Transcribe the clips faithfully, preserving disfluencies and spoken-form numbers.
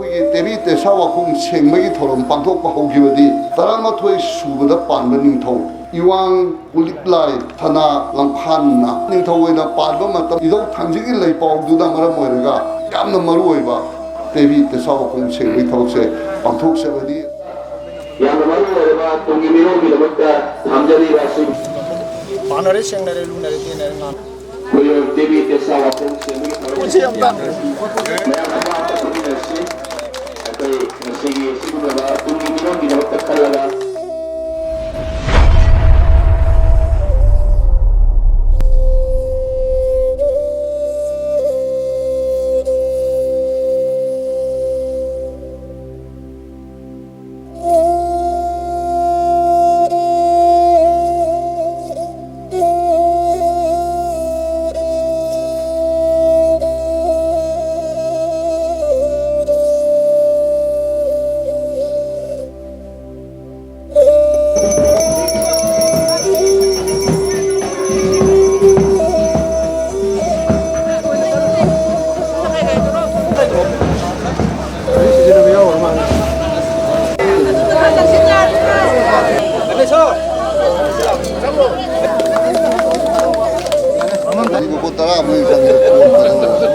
ꯑꯩꯈꯣꯏꯒꯤ ꯇꯦꯕꯤ ꯇꯦꯁꯥ ꯋꯥꯈꯣꯡ ꯁꯦꯡꯕꯒꯤ ꯊꯧꯔꯝ ꯄꯥꯡꯊꯣꯛꯄ ꯍꯧꯈꯤꯕꯗꯤ ꯇꯔꯥꯃꯥꯊꯣꯏ ꯁꯨꯕꯗ ꯄꯥꯟꯕ ꯅꯤꯡꯊꯧ ꯏꯋꯥꯡ ꯀꯨꯂꯤꯛꯂꯥꯏ ꯁꯅꯥ ꯂꯝꯈꯥꯟꯅ ꯅꯤꯡꯊꯧ ꯑꯣꯏꯅ ꯄꯥꯟꯕ ꯃꯇꯝ ꯏꯙꯧ ꯊꯥꯡꯖꯒꯤ ꯂꯩꯄꯥꯎꯗꯨꯅ ꯃꯔꯝ ꯑꯣꯏꯔꯒ ꯌꯥꯝꯅ ꯃꯔꯨ ꯑꯣꯏꯕ ꯇꯦꯕꯤ ꯇꯦꯁꯥ ꯋꯥꯈꯣꯡ ꯁꯦꯡꯕꯒꯤ ꯊꯕꯛꯁꯦ ꯄꯥꯡꯊꯣꯛꯆꯕꯗꯤ ꯌꯥꯝꯅ ꯃꯔꯨ ꯑꯣꯏꯔꯕ ꯇꯨꯡꯒꯤ ꯃꯤꯔꯣꯜꯒꯤꯗꯃꯛꯇ ꯊꯝꯖꯔꯤꯕ ꯑꯁꯤ ꯄꯥꯟꯅꯔꯦ, ꯁꯦꯡꯅꯔꯦ, ꯂꯨꯅꯔꯦ, ꯇꯦꯟꯅꯔꯦ, ꯉꯥꯟꯅꯔꯦ꯫ ꯑꯩꯈꯣꯏ ꯇꯦꯕꯤ ꯇꯦꯁꯥ ꯋꯥꯈꯣꯡ ꯁꯦꯡꯕꯒꯤ ꯊꯧꯔꯝ ꯄꯨꯟꯁꯤ ꯑꯝꯇ꯫ ꯃꯌꯥꯝ ꯑꯃ ꯑꯃꯠꯇ ꯄꯨꯟꯃꯤꯟꯅꯁꯤ꯫ ꯑꯩꯈꯣꯏ ꯉꯁꯤꯒꯤ ꯁꯤꯒꯨꯝꯂꯕ ꯇꯨꯡꯒꯤ ꯃꯤꯔꯣꯜꯒꯤꯗꯃꯛꯇ ꯈꯜꯂꯒ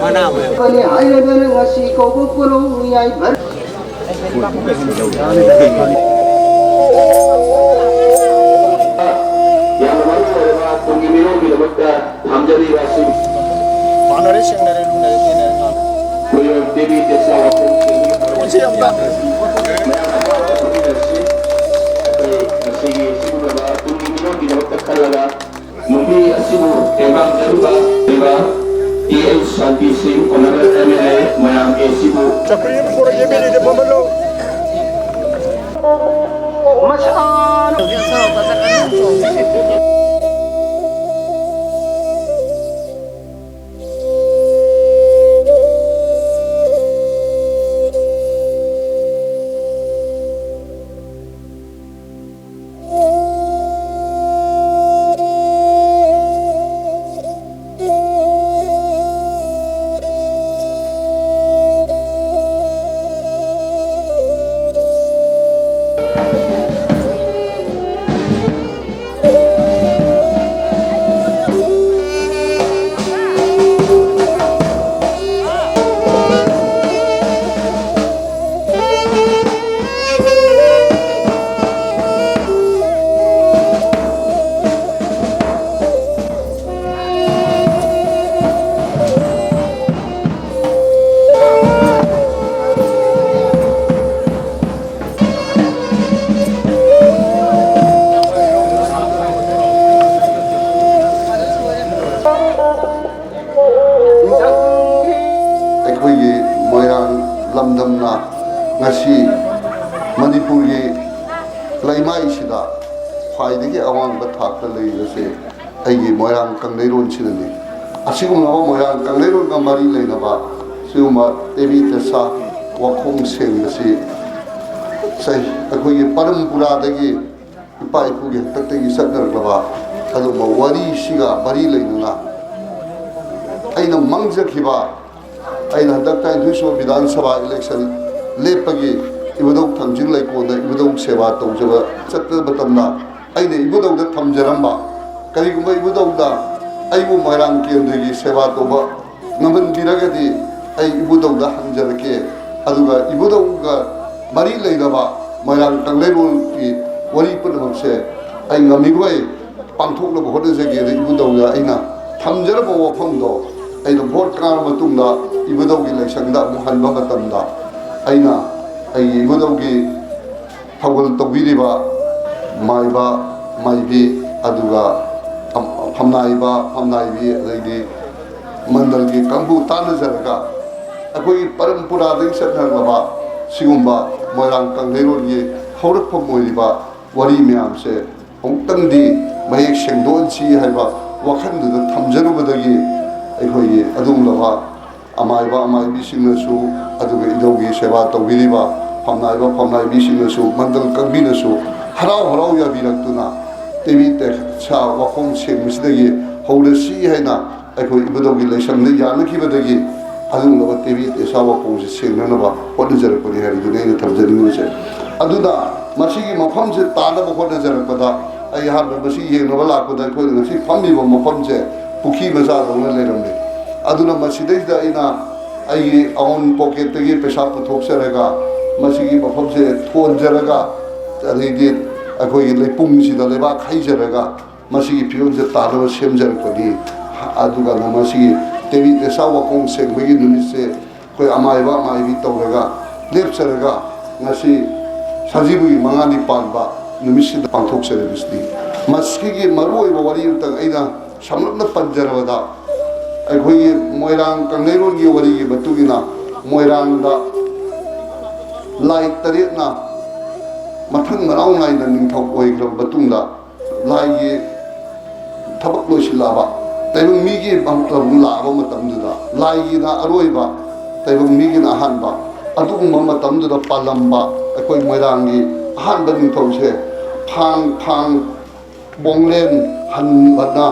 ꯃꯅꯥ ꯑꯃ ꯐꯅꯤ ꯍꯥꯏꯔꯗꯅ ꯉꯁꯤ ꯀꯧꯕ ꯀꯣꯔꯧ ꯌꯥꯏꯐꯔꯦ꯫ ꯌꯥꯝꯅ ꯃꯔꯨ ꯑꯣꯏꯔꯕ ꯇꯨꯡꯒꯤ ꯃꯤꯔꯣꯜꯒꯤꯗꯃꯛꯇ ꯊꯝꯖꯔꯤꯕ ꯑꯁꯤ ꯄꯥꯟꯅꯔꯦ, ꯁꯦꯡꯅꯔꯦ, ꯂꯨꯅꯔꯦ, ꯇꯦꯟꯅꯔꯦ, ꯉꯥꯟꯅꯔꯦ꯫ ꯑꯩꯈꯣꯏ ꯇꯦꯕꯤ ꯇꯦꯁꯥ ꯋꯥꯈꯣꯡ ꯁꯦꯡꯕꯒꯤ ꯊꯧꯔꯝ ꯄꯨꯟꯁꯤ ꯑꯝꯇ꯫ ꯃꯌꯥꯝ ꯑꯃ ꯄꯨꯟꯃꯤꯟꯅꯁꯤ꯫ ꯑꯩꯈꯣꯏ ꯉꯁꯤꯒꯤ ꯁꯤꯒꯨꯝꯂꯕ ꯇꯨꯡꯒꯤ ꯃꯤꯔꯣꯜꯒꯤꯗꯃꯛꯇ ꯈꯜꯂꯒ ꯅꯨꯄꯤ ꯑꯁꯤꯕꯨ ꯇꯦꯡꯕꯥꯡꯖꯔꯤꯕ ꯇꯤ ꯑꯦꯜ ꯁꯥꯟꯇꯤ ꯁꯤꯡ, ꯑꯣꯅꯔꯦꯕꯜ ꯑꯦꯝ ꯑꯦꯜ ꯑꯦ, ꯃꯌꯥꯝ ꯑꯦꯁꯤꯕꯨ ꯆꯧꯀ꯭ꯔꯤ ꯑꯃ ꯄꯨꯔꯛꯑꯦ, ꯃꯤꯅꯤꯠ ꯑꯃ ꯂꯧ꯫ ꯃꯁꯥꯅ ꯂꯝꯗꯝꯅ ꯉꯁꯤ ꯃꯅꯤꯄꯨꯔꯒꯤ ꯂꯩꯃꯥꯏꯁꯤꯗ ꯈ꯭ꯋꯥꯏꯗꯒꯤ ꯑꯋꯥꯡꯕ ꯊꯥꯛꯇ ꯂꯩꯔꯤꯕꯁꯦ ꯑꯩꯒꯤ ꯃꯣꯏꯔꯥꯡ ꯀꯪꯂꯩꯔꯣꯟꯁꯤꯅꯅꯤ꯫ ꯑꯁꯤꯒꯨꯝꯂꯕ ꯃꯣꯏꯔꯥꯡ ꯀꯪꯂꯩꯔꯣꯟꯒ ꯃꯔꯤ ꯂꯩꯅꯕ ꯁꯤꯒꯨꯝꯕ ꯇꯦꯕꯤ ꯇꯦꯁꯥ ꯋꯥꯈꯣꯡ ꯁꯦꯡꯕꯁꯤ ꯆꯍꯤ, ꯑꯩꯈꯣꯏꯒꯤ ꯄꯔꯝꯄꯨꯔꯥꯗꯒꯤ ꯏꯄꯥ ꯏꯄꯨꯒꯤ ꯍꯥꯛꯇꯛꯇꯒꯤ ꯆꯠꯅꯔꯛꯂꯕ ꯑꯗꯨꯒꯨꯝꯕ ꯋꯥꯔꯤꯁꯤꯒ ꯃꯔꯤ ꯂꯩꯅꯅ ꯑꯩꯅ ꯃꯪꯖꯈꯤꯕ, ꯑꯩꯅ ꯍꯟꯗꯛ ꯇꯔꯥꯅꯤꯊꯣꯏ ꯁꯨꯕ ꯕꯤꯙꯥꯟ ꯁꯚꯥ ꯏꯂꯦꯛꯁꯟ ꯂꯦꯞꯄꯒꯤ ꯏꯕꯨꯙꯧ ꯊꯥꯡꯖꯤꯡ ꯂꯩꯀꯣꯟꯗ ꯏꯕꯨꯙꯧ ꯁꯦꯕꯥ ꯇꯧꯖꯕ ꯆꯠꯄ ꯃꯇꯝꯗ ꯑꯩꯅ ꯏꯕꯨꯙꯧꯗ ꯊꯝꯖꯔꯝꯕ, ꯀꯔꯤꯒꯨꯝꯕ ꯏꯕꯨꯙꯧꯗ ꯑꯩꯕꯨ ꯃꯣꯏꯔꯥꯡ ꯀꯦꯟꯗ꯭ꯔꯒꯤ ꯁꯦꯕꯥ ꯇꯧꯕ ꯉꯝꯍꯟꯕꯤꯔꯒꯗꯤ ꯑꯩ ꯏꯕꯨꯙꯧꯗ ꯍꯟꯖꯔꯛꯀꯦ, ꯑꯗꯨꯒ ꯏꯕꯨꯙꯧꯒ ꯃꯔꯤ ꯂꯩꯅꯕ ꯃꯣꯏꯔꯥꯡ ꯀꯪꯂꯩꯔꯣꯜꯒꯤ ꯋꯥꯔꯤ ꯄꯨꯝꯅꯃꯛꯁꯦ ꯑꯩ ꯉꯝꯃꯤꯈꯣꯏ ꯄꯥꯡꯊꯣꯛꯅꯕ ꯍꯣꯠꯅꯖꯒꯦꯅ ꯏꯕꯨꯙꯧꯗ ꯑꯩꯅ ꯊꯝꯖꯔꯝꯕ ꯋꯥꯐꯝꯗꯣ ꯑꯩꯅ ꯚꯣꯠ ꯀꯥꯔ ꯃꯇꯨꯡꯗ ꯏꯕꯨꯙꯧꯒꯤ ꯂꯥꯏꯁꯪꯗ ꯑꯃꯨꯛ ꯍꯟꯕ ꯃꯇꯝꯗ ꯑꯩꯅ ꯑꯩꯒꯤ ꯏꯕꯨꯙꯧꯒꯤ ꯊꯧꯒꯜ ꯇꯧꯕꯤꯔꯤꯕ ꯃꯥꯏꯕ, ꯃꯥꯏꯕꯤ, ꯑꯗꯨꯒ ꯐꯝ-, ꯐꯝꯅꯥꯏꯕ, ꯐꯝꯅꯥꯏꯕꯤ, ꯑꯗꯩꯗꯤ ꯃꯟꯗꯜꯒꯤ ꯀꯥꯡꯕꯨ ꯇꯥꯟꯅꯖꯔꯒ ꯑꯩꯈꯣꯏꯒꯤ ꯄꯔꯝꯄꯨꯔꯥꯗꯒꯤ ꯆꯠꯅꯔꯛꯂꯕ ꯁꯤꯒꯨꯝꯕ ꯃꯣꯏꯔꯥꯡ ꯀꯪꯂꯩꯔꯣꯜꯒꯤ ꯍꯧꯔꯛꯐꯝ ꯑꯣꯏꯔꯤꯕ ꯋꯥꯔꯤ ꯃꯌꯥꯝꯁꯦ ꯑꯃꯨꯛꯇꯪꯗꯤ ꯃꯌꯦꯛ ꯁꯦꯡꯗꯣꯛꯍꯟꯁꯤ ꯍꯥꯏꯕ ꯋꯥꯈꯜꯗꯨꯗ ꯊꯝꯖꯔꯨꯕꯗꯒꯤ ꯑꯩꯈꯣꯏꯒꯤ ꯑꯗꯨꯒꯨꯝꯂꯕ ꯑꯃꯥꯏꯕ ꯑꯃꯥꯏꯕꯤꯁꯤꯡꯅꯁꯨ, ꯑꯗꯨꯒ ꯏꯙꯧꯒꯤ ꯁꯦꯕꯥ ꯇꯧꯕꯤꯔꯤꯕ ꯐꯝꯅꯥꯏꯕ ꯐꯝꯅꯥꯏꯕꯤꯁꯤꯡꯅꯁꯨ, ꯃꯟꯗꯜ ꯀꯥꯡꯕꯤꯅꯁꯨ ꯍꯔꯥꯎ ꯍꯔꯥꯎ ꯌꯥꯕꯤꯔꯛꯇꯨꯅ ꯇꯦꯕꯤ ꯇꯦꯁꯥ ꯋꯥꯈꯣꯡ ꯁꯦꯡꯕꯁꯤꯗꯒꯤ ꯍꯧꯔꯁꯤ ꯍꯥꯏꯅ ꯑꯩꯈꯣꯏ ꯏꯕꯨꯙꯧꯒꯤ ꯂꯥꯏꯁꯪꯗ ꯌꯥꯅꯈꯤꯕꯗꯒꯤ ꯑꯗꯨꯒꯨꯝꯂꯕ ꯇꯦꯕꯤ ꯇꯦꯁꯥ ꯋꯥꯈꯣꯡꯁꯦ ꯁꯦꯡꯅꯅꯕ ꯍꯣꯠꯅꯖꯔꯛꯄꯅꯤ ꯍꯥꯏꯕꯗꯨꯅꯤ ꯑꯩꯅ ꯊꯝꯖꯅꯤꯡꯉꯤꯁꯦ꯫ ꯑꯗꯨꯅ ꯃꯁꯤꯒꯤ ꯃꯐꯝꯁꯦ ꯇꯥꯅꯕ ꯍꯣꯠꯅꯖꯔꯛꯄꯗ ꯑꯩ ꯑꯍꯥꯟꯕ ꯃꯁꯤ ꯌꯦꯡꯅꯕ ꯂꯥꯛꯄꯗ ꯑꯩꯈꯣꯏꯅ ꯉꯁꯤ ꯐꯝꯃꯤꯕ ꯃꯐꯝꯁꯦ ꯄꯨꯈ꯭ꯔꯤ ꯃꯆꯥꯗꯧꯅ ꯂꯩꯔꯝꯃꯤ꯫ ꯑꯗꯨꯅ ꯃꯁꯤꯗꯩꯁꯤꯗ ꯑꯩꯅ ꯑꯩꯒꯤ ꯑꯣꯟ ꯄꯣꯀꯦꯠꯇꯒꯤ ꯄꯩꯁꯥ ꯄꯨꯊꯣꯛꯆꯔꯒ ꯃꯁꯤꯒꯤ ꯃꯐꯝꯁꯦ ꯊꯣꯟꯖꯔꯒ, ꯑꯗꯩꯗꯤ ꯑꯩꯈꯣꯏꯒꯤ ꯂꯩꯄꯨꯡꯁꯤꯗ ꯂꯩꯕꯥꯛ ꯍꯩꯖꯔꯒ ꯃꯁꯤꯒꯤ ꯐꯤꯕꯝꯁꯦ ꯇꯥꯅꯕ ꯁꯦꯝꯖꯔꯛꯄꯅꯤ꯫ ꯑꯗꯨꯒ ꯃꯁꯤꯒꯤ ꯇꯦꯕꯤ ꯇꯦꯁꯥ ꯋꯥꯈꯣꯡ ꯁꯦꯡꯕꯒꯤ ꯅꯨꯃꯤꯠꯁꯦ ꯑꯩꯈꯣꯏ ꯑꯃꯥꯏꯕ ꯑꯃꯥꯏꯕꯤ ꯇꯧꯔꯒ ꯂꯦꯞꯆꯔꯒ ꯉꯁꯤ ꯁꯖꯤꯕꯨꯒꯤ ꯃꯉꯥꯅꯤ ꯄꯥꯟꯕ ꯅꯨꯃꯤꯠꯁꯤꯗ ꯄꯥꯡꯊꯣꯛꯆꯔꯤꯕꯁꯤꯅꯤ꯫ ꯃꯁꯤꯒꯤ ꯃꯔꯨꯑꯣꯏꯕ ꯋꯥꯔꯤ ꯑꯃꯇꯪ ꯑꯩꯅ ꯁꯝꯂꯞꯅ ꯄꯟꯖꯔꯕꯗ, ꯑꯩꯈꯣꯏꯒꯤ ꯃꯣꯏꯔꯥꯡ ꯀꯪꯂꯩꯔꯣꯟꯒꯤ ꯋꯥꯔꯤꯒꯤ ꯃꯇꯨꯡ ꯏꯟꯅ ꯃꯣꯏꯔꯥꯡꯗ ꯂꯥꯏ ꯇꯔꯦꯠꯅ ꯃꯊꯪ ꯃꯅꯥꯎ ꯅꯥꯏꯅ ꯅꯤꯡꯊꯧ ꯑꯣꯏꯈ꯭ꯔꯕ ꯃꯇꯨꯡꯗ, ꯂꯥꯏꯒꯤ ꯊꯕꯛ ꯂꯣꯏꯁꯤꯜꯂꯛꯑꯕ, ꯇꯥꯏꯕꯪ ꯃꯤꯒꯤ ꯃꯍꯨꯠ ꯑꯃꯨꯛ ꯂꯥꯛꯑꯕ ꯃꯇꯝꯗꯨꯗ, ꯂꯥꯏꯒꯤꯅ ꯑꯔꯣꯏꯕ, ꯇꯥꯏꯕꯪ ꯃꯤꯒꯤꯅ ꯑꯍꯥꯟꯕ, ꯑꯗꯨꯒꯨꯝꯕ ꯃꯇꯝꯗꯨꯗ ꯄꯥꯜꯂꯝꯕ ꯑꯩꯈꯣꯏ ꯃꯣꯏꯔꯥꯡꯒꯤ ꯑꯍꯥꯟꯕ ꯅꯤꯡꯊꯧꯁꯦ ꯐꯥꯡ ꯐꯥꯡ ꯄꯣꯡꯂꯦꯟ ꯍꯟꯕꯅ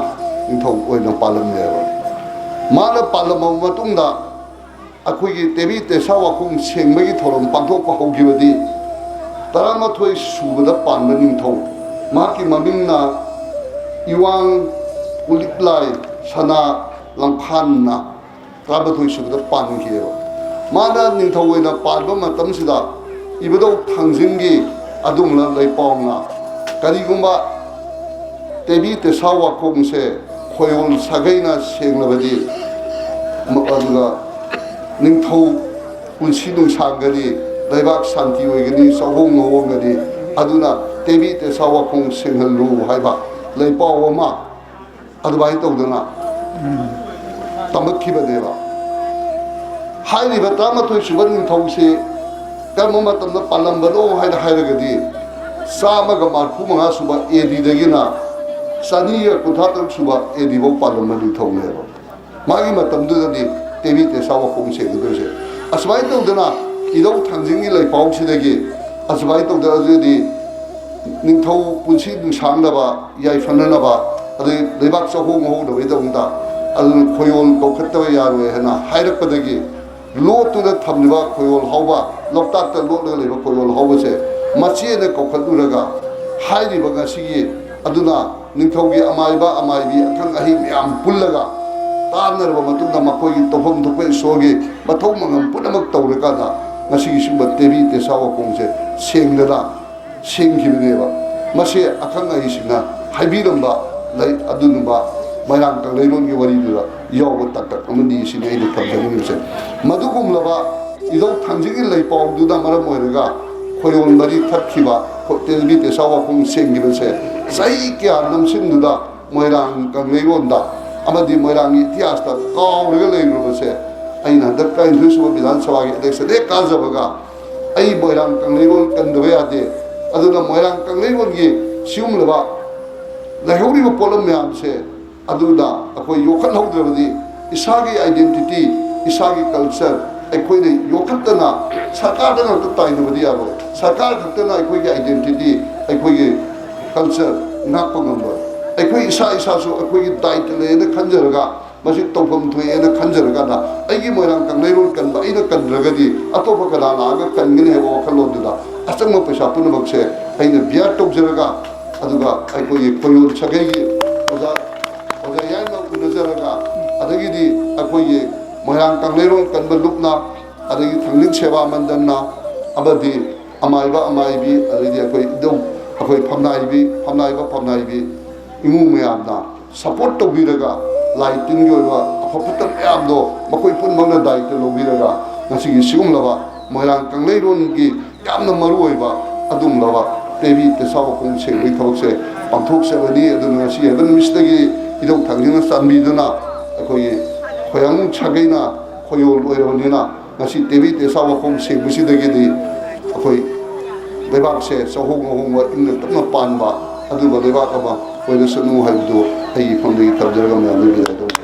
ꯅꯤꯡꯊꯧ ꯑꯣꯏꯅ ꯄꯥꯜꯂꯝꯃꯦꯕ꯫ ꯃꯥꯅ ꯄꯥꯜꯂꯝꯃꯕ ꯃꯇꯨꯡꯗ ꯑꯩꯈꯣꯏꯒꯤ ꯇꯦꯕꯤ ꯇꯦꯁꯥ ꯋꯥꯈꯣꯡ ꯁꯦꯡꯕꯒꯤ ꯊꯧꯔꯝ ꯄꯥꯡꯊꯣꯛꯄ ꯍꯧꯈꯤꯕꯗꯤ ꯇꯔꯥꯃꯥꯊꯣꯏ ꯁꯨꯕꯗ ꯄꯥꯟꯕ ꯅꯤꯡꯊꯧ, ꯃꯍꯥꯛꯀꯤ ꯃꯃꯤꯡꯅ ꯏꯋꯥꯡ ꯎꯂꯤꯛꯂꯥꯏ ꯁꯅꯥ ꯂꯝꯈꯥꯟꯅ ꯇꯔꯥꯃꯥꯊꯣꯏ ꯁꯨꯕꯗ ꯄꯥꯟꯈꯤꯑꯕ꯫ ꯃꯥꯅ ꯅꯤꯡꯊꯧ ꯑꯣꯏꯅ ꯄꯥꯟꯕ ꯃꯇꯝꯁꯤꯗ ꯏꯕꯨꯙꯧ ꯊꯥꯡꯖꯤꯡꯒꯤ ꯑꯗꯨꯒꯨꯝꯂꯕ ꯂꯩꯄꯥꯎꯅ ꯀꯔꯤꯒꯨꯝꯕ ꯇꯦꯕꯤ ꯇꯦꯁꯥ ꯋꯥꯈꯣꯡꯁꯦ ꯈꯣꯏꯌꯣꯜ ꯁꯥꯒꯩꯅ ꯁꯦꯡꯂꯕꯗꯤ, ꯃ-, ꯑꯗꯨꯒ ꯅꯤꯡꯊꯧ ꯄꯨꯟꯁꯤ ꯅꯨꯡꯁꯥꯡꯒꯅꯤ, ꯂꯩꯕꯥꯛ ꯁꯥꯟꯇꯤ ꯑꯣꯏꯒꯅꯤ, ꯆꯥꯍꯣꯡ ꯉꯥꯍꯣꯡꯒꯅꯤ, ꯑꯗꯨꯅ ꯇꯦꯕꯤ ꯇꯦꯁꯥ ꯋꯥꯈꯣꯡ ꯁꯦꯡꯍꯜꯂꯨ ꯍꯥꯏꯕ ꯂꯩꯄꯥꯎ ꯑꯃ ꯑꯗꯨꯃꯥꯏꯅ ꯇꯧꯗꯅ ꯇꯝꯂꯛꯈꯤꯕꯅꯦꯕ꯫ ꯍꯥꯏꯔꯤꯕ ꯇꯔꯥꯃꯥꯊꯣꯏ ꯁꯨꯕ ꯅꯤꯡꯊꯧꯁꯤ ꯀꯔꯝꯕ ꯃꯇꯝꯗ ꯄꯥꯜꯂꯝꯕꯅꯣ ꯍꯥꯏꯅ ꯍꯥꯏꯔꯒꯗꯤ, ꯆꯥꯝꯃꯒ ꯃꯔꯤꯐꯨ ꯃꯉꯥ ꯁꯨꯕ ꯑꯦ ꯗꯤꯗꯒꯤꯅ ꯆꯅꯤꯒ ꯀꯨꯟꯊ꯭ꯔꯥ ꯇꯔꯨꯛ ꯁꯨꯕ ꯑꯦ ꯗꯤꯐꯥꯎ ꯄꯥꯜꯂꯝꯕ ꯅꯤꯡꯊꯧꯅꯦꯕ꯫ ꯃꯥꯒꯤ ꯃꯇꯝꯗꯨꯗꯗꯤ ꯇꯦꯕꯤ ꯇꯦꯁꯥ ꯋꯥꯈꯣꯡ ꯁꯦꯡꯒꯗꯣꯏꯁꯦ꯫ ꯑꯁꯨꯃꯥꯏꯅ ꯇꯧꯗꯅ ꯏꯙꯧ ꯊꯥꯡꯖꯤꯡꯒꯤ ꯂꯩꯄꯥꯎꯁꯤꯗꯒꯤ ꯑꯁꯨꯃꯥꯏꯅ ꯇꯧꯗꯅ ꯑꯗꯨꯗꯤ ꯅꯤꯡꯊꯧ ꯄꯨꯟꯁꯤ ꯅꯨꯡꯁꯥꯡꯅꯕ, ꯌꯥꯏꯐꯅꯅꯕ, ꯑꯗꯩ ꯂꯩꯕꯥꯛ ꯆꯥꯍꯣꯡ ꯉꯥꯍꯣꯡꯗꯕꯩꯗꯃꯛꯇ ꯑꯗꯨꯅ ꯈꯣꯏꯌꯣꯜ ꯀꯧꯈꯠꯇꯕ ꯌꯥꯔꯣꯏ ꯍꯥꯏꯅ ꯍꯥꯏꯔꯛꯄꯗꯒꯤ ꯂꯣꯠꯇꯨꯅ ꯊꯝꯂꯤꯕ ꯈꯣꯏꯌꯣꯜ ꯍꯥꯎꯕ, ꯂꯣꯛꯇꯥꯛꯇ ꯂꯣꯠꯂꯒ ꯂꯩꯕ ꯈꯣꯏꯌꯣꯜ ꯍꯥꯎꯕꯁꯦ ꯃꯆꯦꯅ ꯀꯧꯈꯠꯂꯨꯔꯒ ꯍꯥꯏꯔꯤꯕ ꯉꯁꯤꯒꯤ ꯑꯗꯨꯅ ꯅꯤꯡꯊꯧꯒꯤ ꯑꯃꯥꯏꯕ ꯑꯃꯥꯏꯕꯤ ꯑꯈꯪ ꯑꯍꯩ ꯃꯌꯥꯝ ꯄꯨꯜꯂꯒ ꯇꯥꯟꯅꯔꯕ ꯃꯇꯨꯡꯗ ꯃꯈꯣꯏꯒꯤ ꯇꯧꯐꯝ ꯊꯣꯛꯄ ꯏꯁꯣꯔꯒꯤ ꯃꯊꯧ ꯃꯉꯝ ꯄꯨꯝꯅꯃꯛ ꯇꯧꯔꯀꯥꯟꯗ ꯉꯁꯤꯒꯤ ꯁꯤꯒꯨꯝꯕ ꯇꯦꯕꯤ ꯇꯦꯁꯥ ꯋꯥꯈꯣꯡꯁꯦ ꯁꯦꯡꯗꯅ ꯁꯦꯝꯈꯤꯕꯅꯦꯕ꯫ ꯃꯁꯤ ꯑꯈꯪ ꯑꯍꯩꯁꯤꯡꯅ ꯍꯥꯏꯕꯤꯔꯝꯕ ꯂꯩ, ꯑꯗꯨꯒꯨꯝꯕ ꯃꯣꯏꯔꯥꯡ ꯀꯪꯂꯩꯔꯣꯟꯒꯤ ꯋꯥꯔꯤꯗꯨꯗ ꯌꯥꯎꯕ ꯇꯥꯡꯀꯛ ꯑꯃꯅꯤ ꯁꯤꯅꯤ ꯑꯩꯅ ꯊꯝꯖꯅꯤꯡꯉꯤꯕꯁꯦ꯫ ꯃꯗꯨꯒꯨꯝꯂꯕ ꯏꯙꯧ ꯊꯥꯡꯖꯤꯡꯒꯤ ꯂꯩꯄꯥꯎꯗꯨꯅ ꯃꯔꯝ ꯑꯣꯏꯔꯒ ꯈꯣꯏꯔꯣꯜ ꯃꯔꯤ ꯊꯠꯈꯤꯕ, ꯇꯦꯕꯤ ꯇꯦꯁꯥ ꯋꯥꯈꯣꯡ ꯁꯦꯡꯈꯤꯕꯁꯦ ꯆꯍꯤ ꯀꯌꯥ ꯅꯝꯁꯤꯟꯗꯨꯅ ꯃꯣꯏꯔꯥꯡ ꯀꯪꯂꯩꯔꯣꯟꯗ ꯑꯃꯗꯤ ꯃꯣꯏꯔꯥꯡꯒꯤ ꯏꯇꯤꯍꯥꯁꯇ ꯀꯥꯎꯔꯒ ꯂꯩꯔꯨꯔꯕꯁꯦ, ꯑꯩꯅ ꯍꯟꯗꯛ ꯇꯔꯥꯅꯤꯊꯣꯏ ꯁꯨꯕ ꯕꯤꯙꯥꯟ ꯁꯚꯥꯒꯤ election ꯍꯦꯛ ꯀꯥꯖꯕꯒ ꯑꯩ ꯃꯣꯏꯔꯥꯡ ꯀꯪꯂꯩꯔꯣꯜ ꯀꯟꯗꯕ ꯌꯥꯗꯦ꯫ ꯑꯗꯨꯅ ꯃꯣꯏꯔꯥꯡ ꯀꯪꯂꯩꯔꯣꯜꯒꯤ ꯁꯤꯒꯨꯝꯂꯕ ꯂꯩꯍꯧꯔꯤꯕ ꯄꯣꯠꯂꯝ ꯃꯌꯥꯝꯁꯦ ꯑꯗꯨꯗ ꯑꯩꯈꯣꯏ ꯌꯣꯛꯈꯠꯍꯧꯗ꯭ꯔꯕꯗꯤ, ꯏꯁꯥꯒꯤ identity, ꯏꯁꯥꯒꯤ culture ꯑꯩꯈꯣꯏꯅ ꯌꯣꯛꯈꯠꯇꯅ ꯁꯔꯀꯥꯔꯗ ꯉꯥꯛꯇ ꯇꯥꯏꯅꯕꯗꯤ ꯌꯥꯔꯣꯏ꯫ ꯁꯔꯀꯥꯔ ꯈꯛꯇꯅ ꯑꯩꯈꯣꯏꯒꯤ identity, ꯑꯩꯈꯣꯏꯒꯤ culture ꯉꯥꯛꯄ ꯉꯝꯂꯣꯏ꯫ ꯑꯩꯈꯣꯏ ꯏꯁꯥ ꯏꯁꯥꯁꯨ ꯑꯩꯈꯣꯏꯒꯤ ꯗꯥꯏꯇ ꯂꯩꯌꯦꯅ ꯈꯟꯖꯔꯒ, ꯃꯁꯤ ꯇꯧꯐꯝ ꯊꯣꯛꯑꯦꯅ ꯈꯟꯖꯔꯀꯥꯟꯗ, ꯑꯩꯒꯤ ꯃꯣꯏꯔꯥꯡ ꯀꯪꯂꯩꯔꯣꯜ ꯀꯟꯕ ꯑꯩꯅ ꯀꯟꯗ꯭ꯔꯒꯗꯤ ꯑꯇꯣꯞꯄ ꯀꯅꯥ ꯂꯥꯛꯑꯒ ꯀꯟꯒꯅꯤ ꯍꯥꯏꯕ ꯋꯥꯈꯜꯂꯣꯟꯗꯨꯗ ꯑꯆꯪꯕ ꯄꯩꯁꯥ ꯄꯨꯝꯅꯃꯛꯁꯦ ꯑꯩꯅ bear ꯇꯧꯖꯔꯒ, ꯑꯗꯨꯒ ꯑꯩꯈꯣꯏꯒꯤ ꯈꯣꯏꯔꯣꯜ ꯁꯥꯒꯩꯒꯤ ꯑꯣꯖꯥ, ꯑꯣꯖꯥ ꯌꯥꯏꯃ ꯎꯅꯖꯔꯒ, ꯑꯗꯒꯤꯗꯤ ꯑꯩꯈꯣꯏꯒꯤ ꯃꯣꯏꯔꯥꯡ ꯀꯪꯂꯩꯔꯣꯜ ꯀꯟꯕ ꯂꯨꯞꯅ, ꯑꯗꯒꯤ ꯊꯥꯡꯖꯤꯡ ꯁꯦꯕꯥ ꯃꯟꯗꯟꯅ, ꯑꯃꯗꯤ ꯑꯃꯥꯏꯕ ꯑꯃꯥꯏꯕꯤ, ꯑꯗꯩꯗꯤ ꯑꯩꯈꯣꯏ ꯏꯙꯧ, ꯑꯩꯈꯣꯏ ꯐꯝꯅꯥꯏꯕꯤ, ꯐꯝꯅꯥꯏꯕ ꯐꯝꯅꯥꯏꯕꯤ ꯏꯃꯨꯡ ꯃꯌꯥꯝꯅ support ꯇꯧꯕꯤꯔꯒ, ꯂꯥꯏ ꯇꯤꯟꯒꯤ ꯑꯣꯏꯕ ꯑꯐ ꯐꯠꯇ ꯃꯌꯥꯝꯗꯣ ꯃꯈꯣꯏ ꯄꯨꯝꯅꯃꯛꯅ ꯗꯥꯏꯇ ꯂꯧꯕꯤꯔꯒ, ꯉꯁꯤꯒꯤ ꯁꯤꯒꯨꯝꯂꯕ ꯃꯣꯏꯔꯥꯡ ꯀꯪꯂꯩꯔꯣꯜꯒꯤ ꯌꯥꯝꯅ ꯃꯔꯨ ꯑꯣꯏꯕ ꯑꯗꯨꯒꯨꯝꯂꯕ ꯇꯦꯕꯤ ꯇꯦꯁꯥ ꯋꯥꯈꯣꯡ ꯁꯦꯡꯕꯒꯤ ꯊꯕꯛꯁꯦ ꯄꯥꯡꯊꯣꯛꯆꯕꯅꯤ꯫ ꯑꯗꯨꯅ ꯉꯁꯤ ꯍꯥꯏꯕ ꯅꯨꯃꯤꯠꯁꯤꯗꯒꯤ ꯏꯙꯧ ꯊꯥꯡꯖꯤꯡꯅ ꯆꯥꯟꯕꯤꯗꯨꯅ ꯑꯩꯈꯣꯏꯒꯤ ꯈꯣꯏꯔꯥꯡ ꯁꯥꯒꯩꯅ ꯈꯣꯏꯌꯣꯜ ꯑꯣꯏꯔꯕꯅꯤꯅ, ꯉꯁꯤ ꯇꯦꯕꯤ ꯇꯦꯁꯥ ꯋꯥꯈꯣꯡ ꯁꯦꯡꯕꯁꯤꯗꯒꯤꯗꯤ ꯑꯩꯈꯣꯏ ꯂꯩꯕꯥꯛꯁꯦ ꯆꯍꯣꯡ ꯉꯍꯣꯡꯕ, ꯏꯪꯅ ꯇꯞꯅ ꯄꯥꯟꯕ ꯑꯗꯨꯒꯨꯝꯕ ꯂꯩꯕꯥꯛ ꯑꯃ ꯑꯣꯏꯔꯁꯅꯨ ꯍꯥꯏꯕꯗꯨ ꯑꯩꯒꯤ ꯏꯐꯝꯗꯒꯤ ꯊꯝꯖꯔꯒ ꯃꯌꯥꯝꯗ ꯕꯤꯗꯥꯏ ꯇꯧꯖꯔꯤ꯫